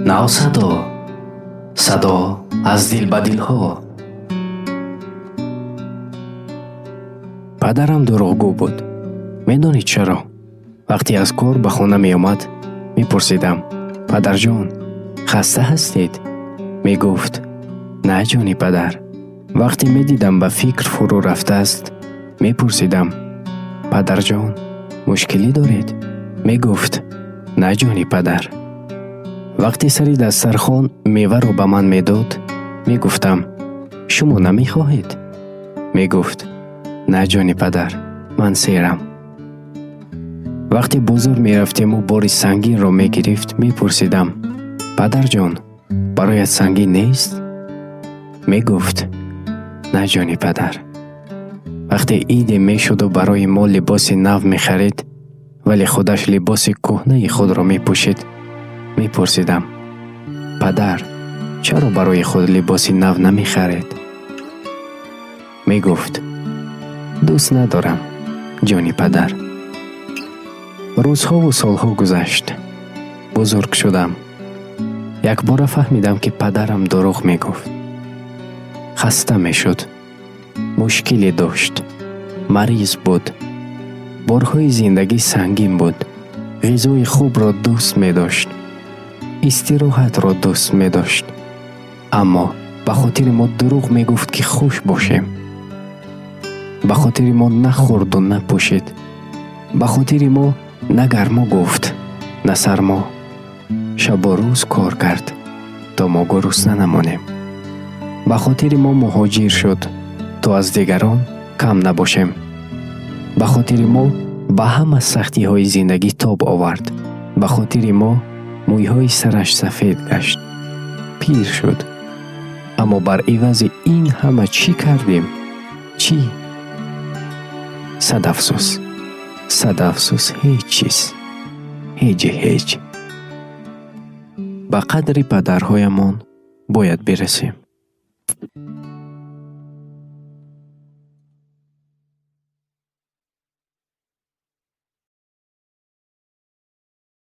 Навсадо, садо аз дил ба дилҳо. Падарам дурӯғгӯ буд. Медонед чаро? Вақте аз кор ба хона меомад, мепурсидам: «Падарҷон, хаста ҳастед?» Мегуфт: «На, ҷони падар». Вақте медидам ба фикр фурӯ рафтааст, мепурсидам: «Падарҷон, мушкилӣ доред?» Мегуфт: «На, ҷони падар». Вақте сари дастархон меваро ба ман медод, мегуфтам: «Шумо намехоҳед?» Мегуфт: «На, ҷони падар, ман серам». Вақте бозор мерафтему бори сангинро мегирифт, мепурсидам: «Падарҷон, бароят сангин нест?» Мегуфт: «На, ҷони падар». Вақте иде мешуду барои мо либоси нав мехарид, вале худаш либоси кӯҳнаи худро мепӯшид, мепурсидам: «Падар, чаро барои худ либоси нав намехаред?» Мегуфт: «Дӯст надорам, ҷони падар». Рӯзҳову солҳо гузашт. Бузург шудам. Якбора фаҳмидам, ки падарам дурӯғ мегуфт. Хаста мешуд, мушкиле дошт, мариз буд, борҳои зиндагӣ сангин буд, ғизои хубро дӯст медошт, истироҳатро дӯст медошт. Аммо ба хотири мо дурӯғ мегуфт, ки хуш бошем. Ба хотири мо нахӯрду напӯшид. Ба хотири мо на гармо гуфт, на сармо. Шабу рӯз кор кард, то мо гурусна намонем. Ба хотири мо муҳоҷир шуд, то аз дигарон кам набошем. Ба хотири мо ба ҳама сахтиҳои зиндагӣ тоб овард. Ба хотири мо мӯйҳои сараш сафед гашт, пир шуд. Аммо бар ивази ин ҳама чӣ кардем? Чӣ? Сад афсӯс, сад афсӯс, ҳеҷ чиз, ҳеҷи ҳеҷ. Ба қадри падарҳоямон бояд бирасем.